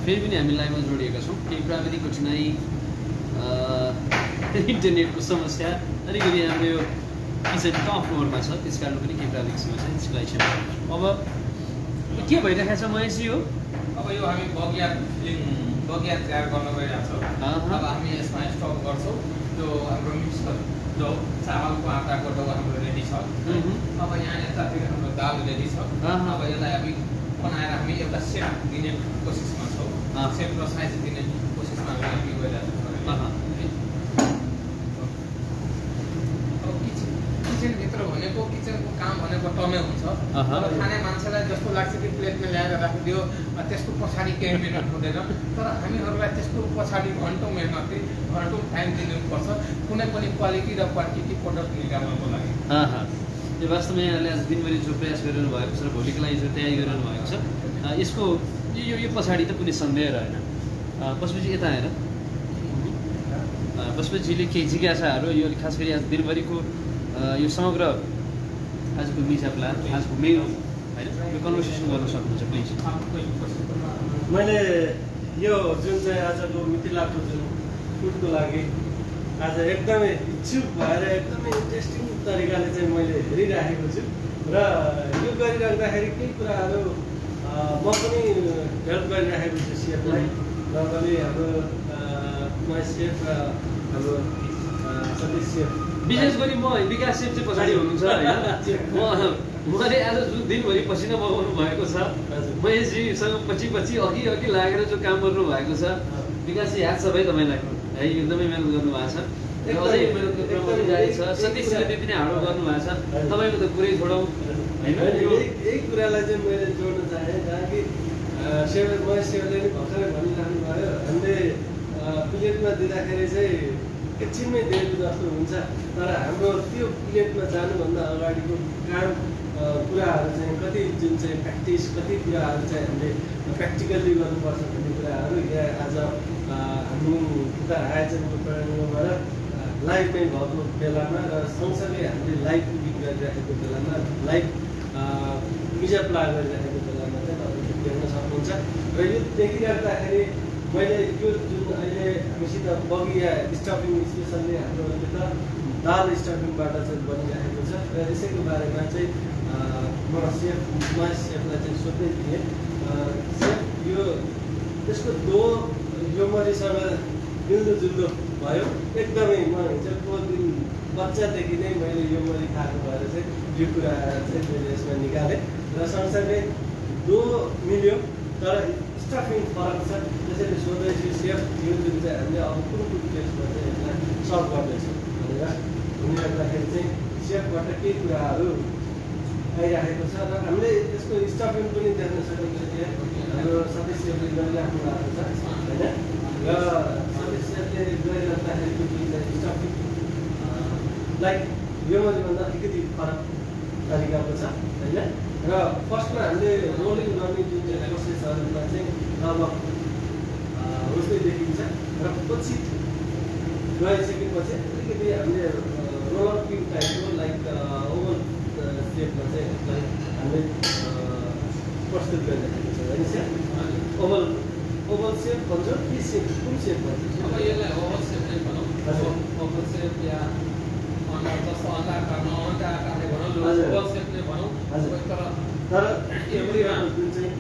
फेरि पनि हामी लाइभमा जोडिएका छौँ। केही प्राविधिक कठिनाइ, इन्टरनेटको समस्या, अलिकति हाम्रो यो किचन टप फ्लोरमा छ, त्यस कारण पनि केही प्राविधिक समस्या, त्यसको लागि क्षमा। अब के भइरहेको छ महेशजी हो? अब यो हामी बगियात तयार गर्न गइरहेको छौँ। अब हामी यसमा स्टक गर्छौँ। त्यो हाम्रो मिक्स जो चामलको आटाको डो हाम्रो रेडी छ। अब यहाँ यतातिर हाम्रो दाल रेडी छ। अब यसलाई हामी बनाएर हामी एउटा सेप दिने कोसिसमा छौँ। सेप र साइज दिने कोसिसमा हामी गइरहेको छौँ। अब किचनभित्र भनेको किचनको काम भनेको टमै हुन्छ। खाने मान्छेलाई जस्तो लाग्छ कि प्लेटमा ल्याएर राखिदियो, त्यसको पछाडि केही मिहिनेत हुँदैन। तर हामीहरूलाई त्यसको पछाडि घन्टौँ मेहनत, घन्टौँ टाइम दिनुपर्छ कुनै पनि क्वालिटी र क्वान्टिटी प्रडक्ट निकाल्नको लागि। यो वास्तवमा यहाँले आज दिनभरि जो प्रयास गरिरहनु भएको छ र भोलिको लागि जो तयारी गरिरहनु भएको छ, यसको यो पछाडि त कुनै सन्देह रहेन। पशुपति यता आएर पशुपतिजीले केही जिज्ञासाहरू, यो खास गरी आज दिनभरिको यो समग्र आजको मिसापला, आजको मेनु होइन, यो कन्भर्सेसन गर्न सक्नुहुन्छ प्लिज। मैले यो जुन चाहिँ आजको मिथिलाको जुन फुडको लागि आज एकदमै इच्छुक भएर एकदमै इन्ट्रेस्टिङ तरिकाले चाहिँ मैले हेरिराखेको छु र यो गरिराख्दाखेरि केही कुराहरू म पनि हेल्प गरिराखेको छु सेफलाई, र पनि हाम्रो महेश सेफ र हाम्रो सतीश सेफ। विशेष गरी म विकास सेफ चाहिँ पछाडि हुनुहुन्छ होइन। मैले आज जुन दिनभरि पसिना बगाउनु भएको छ, महेशजीसँग पछि अघि लागेर जो काम गर्नु भएको छ, विकासजी याद छ भाइ तपाईँलाई है, एकदमै मिहिनेत गर्नुभएको छ र अझै मिहिनेतको क्रम जारी छ। सतीशजीले त्यति नै हार्डवर्क गर्नुभएको छ, तपाईँको त कुरै छोडौँ होइन। यही कुरालाई चाहिँ मैले जोड्न चाहेँ, जहाँ कि महेश सेवले नि भर्खरै भनिराख्नु भयो, हामीले प्लेटमा दिँदाखेरि चाहिँ एकछिनमै दिएको जस्तो हुन्छ, तर हाम्रो त्यो प्लेटमा जानुभन्दा अगाडिको काम कुराहरू चाहिँ कति जुन चाहिँ प्र्याक्टिस, कति कुराहरू चाहिँ हामीले प्र्याक्टिकल्ली गर्नुपर्छ भन्ने कुराहरू यहाँ आज हामी उता आयोजनको प्रेरणाबाट लाइभमै भएको बेलामा र सँगसँगै हामीले लाइभ बुकिङ गरिराखेको बेलामा, लाइभ मिजाप्ला गरिराखेको बेलामा चाहिँ तपाईँले देख्न सक्नुहुन्छ। र यो देखिराख्दाखेरि मैले यो जुन अहिले हामीसित बगिया स्टफिङ स्पेसल्ली हाम्रो यता दाल स्टफिङबाट चाहिँ बनिरहेको छ र यसैको बारेमा चाहिँ म महेश सेफलाई चाहिँ सोध्दै थिएँ। सेफ यो त्यसको डो यो मरिसँग मिल्दोजुल्दो भयो एकदमै। म हिजोको दिन बच्चादेखि नै मैले यो मरि खाएको भएर चाहिँ यो कुरा चाहिँ मैले यसमा निकालेँ र सँगसँगै डो मिल्यो तर स्टफिङ फरक छ। त्यसैले सोध्दैछु सेफ यो जुन चाहिँ हामीले अब कुन प्लेसमा चाहिँ यसलाई सर्भ गर्दैछौँ भनेर भनिराख्दाखेरि चाहिँ सेफबाट केही कुराहरू आइराखेको छ र हामीले त्यसको स्टफिङ पनि देख्न सकिन्छ। हाम्रो सतीश सेफले गरिराख्नु भएको छ होइन, र सतीश सेफले गरिराख्दाखेरिको जुन चाहिँ स्टफिङ लाइक यो मरिभन्दा अलिकति फरक तरिकाको छ होइन। र फर्स्टमा हामीले रोलिङ गर्ने जुन चाहिँ प्रोसेसहरूमा चाहिँ लगभग उस्तै देखिन्छ र पछि गइसकेपछि अलिकति हामीले रोलर पिङ टाइपको लाइक ओभल सेपमा चाहिँ यसलाई हामीले प्रस्तुत गरिरहेको छ होइन सेप। ओभल सेप भन्छौँ कि सेप, कुन सेप भन्छ? अब यसलाई ओभल सेप नै भनौँ। ओभल सेप या जस्तो अन्डा आकारले भनौँ, ओभल सेप नै भनौँ। तर एभ्रीमा जुन चाहिँ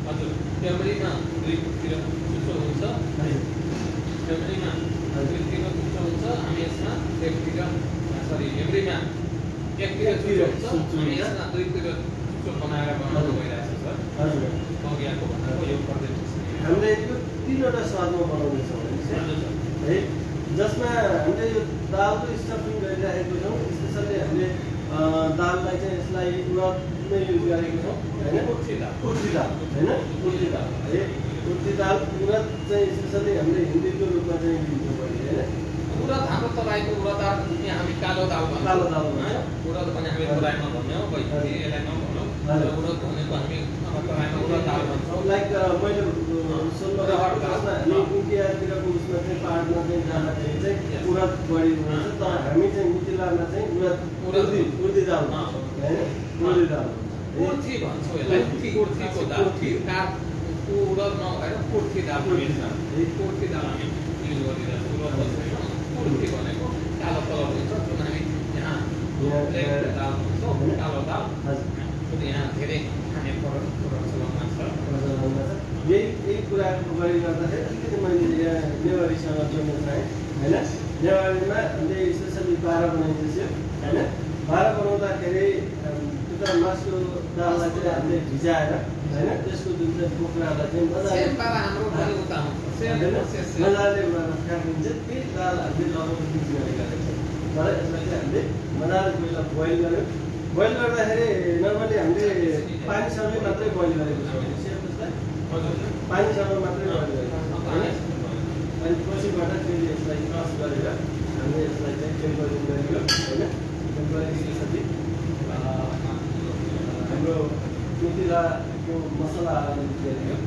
हजुर एभ्रीमा दुईतिर चुच्चो हुन्छ, एभ्रीमा दुईतिर चुच्चो हुन्छ। हामी यसमा एकतिर एभ्रीमा एकतिर चुच्चो हुन्छ, हामी यसमा दुईतिर चुच्चो बनाएर बनाउनु गइरहेको छ। हजुर बगियाको भनेको यो पर्दै हामीले यो तिनवटा स्वादमा बनाउँदैछौँ है, जसमा हामीले यो दालको स्टफिङ गरिरहेको छौँ। स्पेसल्ली हामीले दाललाई चाहिँ यसलाई उडदमै युज गरेको छौँ होइन, कुर्थी दाल होइन, कुर्थी दाल है। कुर्थी दाल उडद चाहिँ स्पेसल्ली हामीले हिन्दीको रूपमा चाहिँ लिन्छौँ पहिले होइन। उडद हाम्रो तराईको उडद दाल हामी कालो दाल भन्छौँ। उडद भने हामी तराईमा भन्यौँ, यसलाई नभनौँ। उडद भनेको हामी तराईमा उडद दाल भन्छौँ। लाइक मैले हामी इन्डियातिरको उसमा चाहिँ पाहाडमा चाहिँ जाँदाखेरि चाहिँ उडद बढी हुन्छ, तर हामी चाहिँ मिथिलामा चाहिँ उर्दी दाल होइन, उर्दी दाल कुर्थी भन्छौँ यसलाई। कुर्थीको दाल उडद नभएर कुर्थी दाल कुर्थी दाल हामी युज गरिरहेको छौँ। उडद छैन, कुर्थी भनेको कालो कलर हुन्छ जुन हामी यहाँ दाल भन्छौँ, कालो दाल। यहाँ धेरै खाने प्रचलनमा छ। यही कुराको गरी गर्दाखेरि अलिकति मैले यहाँ नेवारीसँग जोड्न चाहेँ होइन। नेवारीमा हामीले स्पेसली बाह्र बनाइन्छ होइन। बाह्र बनाउँदाखेरि त्यो मासु दाललाई चाहिँ हामीले भिजाएर होइन, त्यसको जुन चाहिँ पोखरालाई चाहिँ मजाले फ्याँकिन्छ। त्यही दाल हामीले लगाउनु युज गरेका छौँ। तर यसलाई चाहिँ हामीले मजाले पहिला बोइल गऱ्यौँ। बोइल गर्दाखेरि नर्मली हामीले पानीसँगै मात्रै बोइल गरेको छौँ। पानीसँग मात्रै बोइल गरेको होइन। अनि पछिबाट फेरि यसलाई क्रस गरेर हामीले यसलाई चाहिँ टेम्परिङ गरियो होइन। टेम्परिङ पछाडि हाम्रो मिथिलाको मसला गरियो।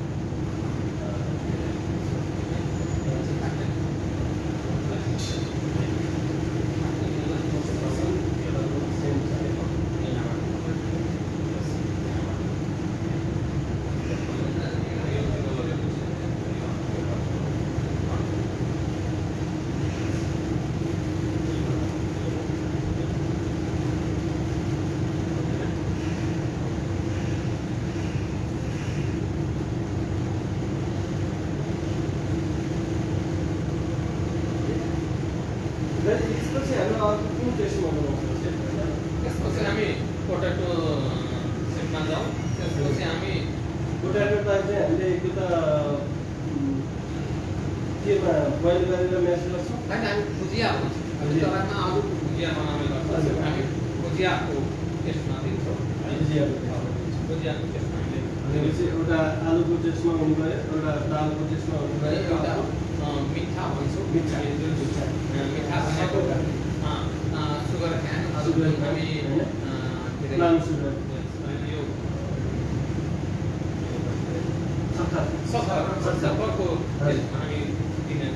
त्यसपछि हाम्रो अर्को कुन टेस्टमा बनाउँछ? त्यसपछि हामी पोटेटो सेटमा जाउँ। त्यसपछि हामी पोटेटो चाहिँ हामीले त्यो त केमा बोइल गरेर म्यास गर्छौँ? होइन, हामी भुजिया भन्छौँ। तपाईँमा आलुको भुजिया बनाउने गर्छौँ। हामी भुजियाको टेस्टमा दिन्छौँ। भुजियाको टेस्टमा हामीले भनेपछि एउटा आलुको टेस्टमा हुनु गयो, एउटा दालको टेस्टमा हुनु गयो, एउटा मिठा भन्छौँ। मिठा भनेको सुगर क्यान हामी प्लाम सुगर यो सक्खरको हामी दिने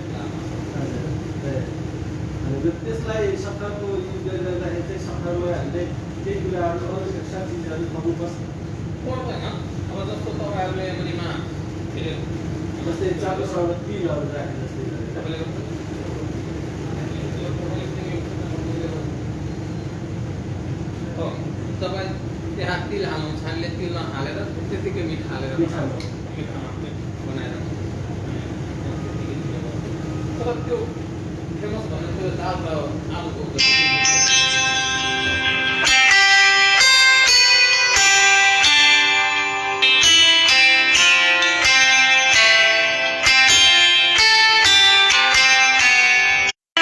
त्यसलाई सक्खरको युज गरिरहँदाखेरि चाहिँ सक्खरमा हामीले केही कुराहरू अरू एक्स्ट्रा चिजहरू थप्नुपर्छ पर्दैन। अब जस्तो तपाईँहरूले मुनिमा जस्तै चारोसँग तिलहरू राखे जस्तै तपाईँ त्यहाँ तिल हाल्नु छानले तिल नहालेर त्यतिकै मिठा हालेर बनाएर तर त्यो फेमस भनेको दाल र आलुको